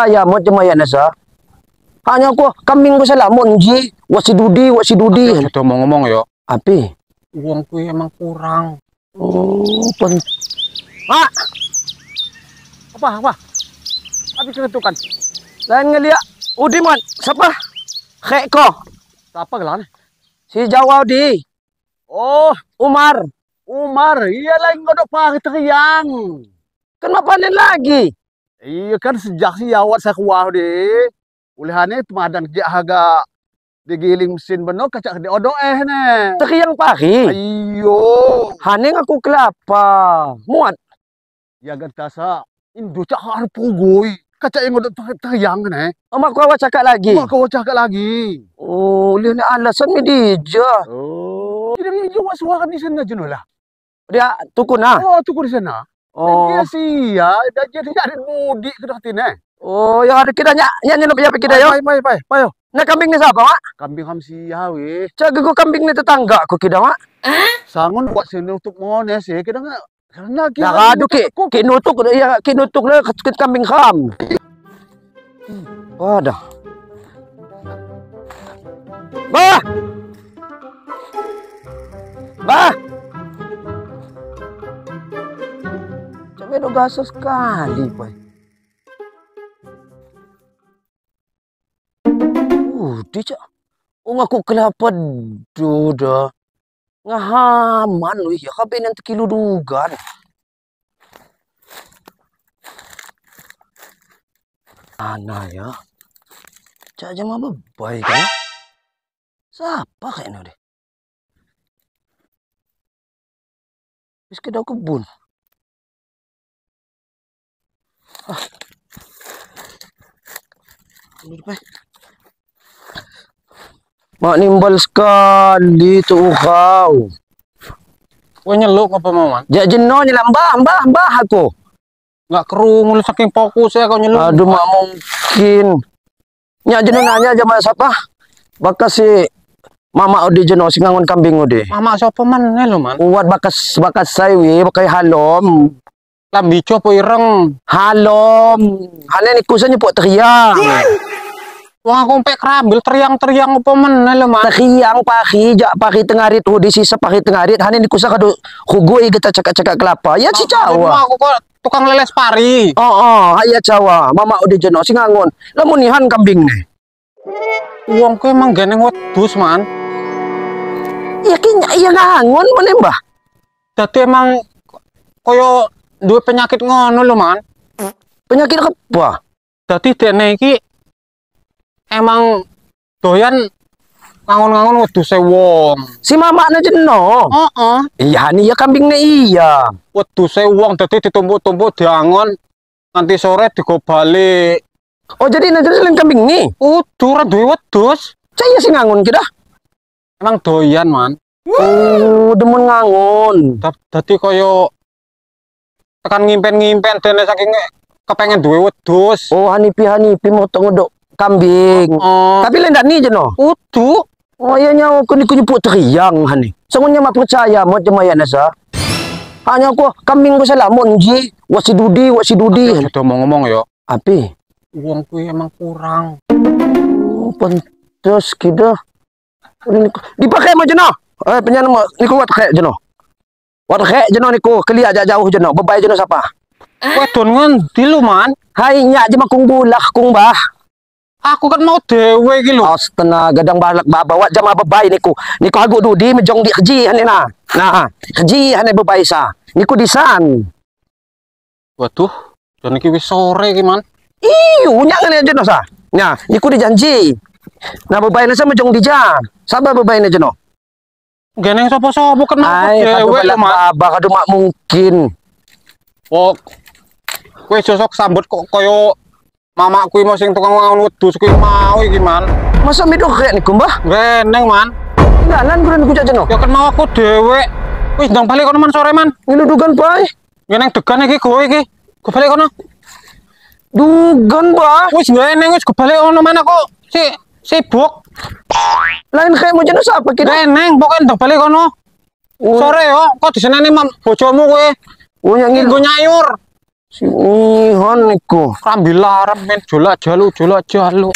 Ya mau cuma ya nasa. Hanya aku kambing ku salah monji, wasi dudi, wasi dudi. Sudah mau ngomong ya. Api? Uang ku emang kurang. Oh, pen. Mak. Apa apa? Api ketukan. Lain ngeliat Udi man, siapa? Khek ko. Siapa gelan? Si Jawa Udi. Oh, Umar. Umar, iya lain ngodok pari teriang. Kenapa panen lagi? Iya kan sejak si awak saya keluar deh. Ulihane temadan kerja harga digiling mesin benar kacak di odok ne. Teriang pari. Ayo. Hane ngaku kelapa. Muat. Ya gentasa indu cak har pugui. Kacak yang ngodok teriang ne. Mak kau awak cakap lagi. Mak kau cakap lagi. Oh, lihat ni alasan ni dija. Oh. Tidak ni jual suara di sana jenuh lah. Dia tukun ah. Oh, tukun di sana. Oh. Dia sia, dah jadi ada mudik ke dah tine. Oh, yang ada kita nyak nyak nyenop ya kita yo. Pai pai pai yo. Nah kambing ni siapa, Mak? Kambing ham sia weh. Jaga ku kambing ni tetangga aku kita, Mak. Sangun buat sini untuk mone sih, kita enggak karena kita dah aduh ki ki nutuk ya ki nutuk le kambing ham. Oh dah. Bah. Bah. Coba gasa sekali, Pak. Dia cak. Oh, ngaku kelapa duda. Ngahaman wih, ya kabeh nanti kilo dugan. Ana ya. Cak jama bebai kan? Siapa kayaknya deh? Wis ke kebun. Ah. Ini depan. Mak nimbal sekali tuh kau. Kau nyeluk apa maman? Jak jeno nyelam mbah mbah mbah aku. Nggak kerungu saking fokus ya kau nyeluk. Aduh mak mungkin. Nyak jeno nanya aja mak siapa? Bakas si mama odi jeno si ngangon kambing odi. Mama siapa man lo man? Uat bakas bakas saya wi bakai halom. Lambi copo ireng. Halom. Hane niku saya nyepok teriang. Wah, aku sampai kerambil teriang-teriang apa mana lo man? Teriang pari, jak pari tengarit, di sisa pari tengarit. Hane niku saya kado hugui kita cakak-cakak kelapa. Ya si Jawa. Aku kok tukang leles pari. Oh, oh, ya Jawa. Mama udah jeno sing ngangon. Lamun nihan kambing nih. Uang ku emang geneng wedhus man. Ya ki ya ngangon mana mbah? Dadi emang koyo duwe penyakit ngono lho man. Penyakit apa? Dadi dene iki emang doyan ngangon-ngangon wedhuse wong. Si mamakne jeno. Heeh. Iya nih ya kambingne iya. Wedhuse wong dadi ditumpuk-tumpuk diangon nanti sore digo balik. Oh jadi nanti selain kambing nih? Udah ora duwe wedhus. Caya sing ngangon kita. Emang doyan man. Oh, demen ngangon. Dadi koyo tekan ngimpen-ngimpen dene saking kepengen duwe wedhus. Oh, hanipi-hanipi motong ngedok kambing. Oh. Tapi lendak nih jeno. Udu. Oh iya nyawa ku niku nyepuk teriang hani. Sangunnya mak percaya mau cuma ya nasa. Hanya aku kambing ku salah monji, wasi dudi, wasi dudi. Sudah mau ngomong ya. Api? Uang ku emang kurang. Oh, pantes kita. Dipakai mau jeno. Eh penyan niku wat khek jeno. Wat khek jeno niku keliak jak jauh jeno. Bebai jeno siapa? Wedon ngendi lu man? Hai nyak je makung bulah kung bah. Aku kan mau dewe iki lho. Astaga, gadang balak bawa jam bebai niku. Niku aguk dudi mejong di keji hane nah. Nah, keji hane bebai sa. Niku disan. Waduh, jan iki wis sore iki man. Iyo, nyak ngene jeno sa. Nah, niku dijanji. Nah, bebai nasa mejong dija. Sabar bebai ne jeno. Geneng sapa-sapa kan mau dewe lho man. Abah kado mak mungkin. Oh. Kowe sosok sambut kok koyo mama kuwi mau sing tukang ngangon wedhus kuwi mau iki man. Masa mido rek niku mbah? Geneng man. Dalan kuwi niku jajeno. Ya kan mau aku dhewe. Wis ndang balik kono man sore man. Ngilu dugan bae. Geneng degan iki kowe iki. Go balik kono. Dugan bah. Wis geneng wis go balik kono man aku si sibuk. Lain kayak mau jeno sapa ki? Geneng pokoke ndang balik kono. Sore yo kok diseneni bojomu kowe. Oh yang nggo nyayur. Sihon niku. Rambi larem men jolak jaluk jolak jaluk.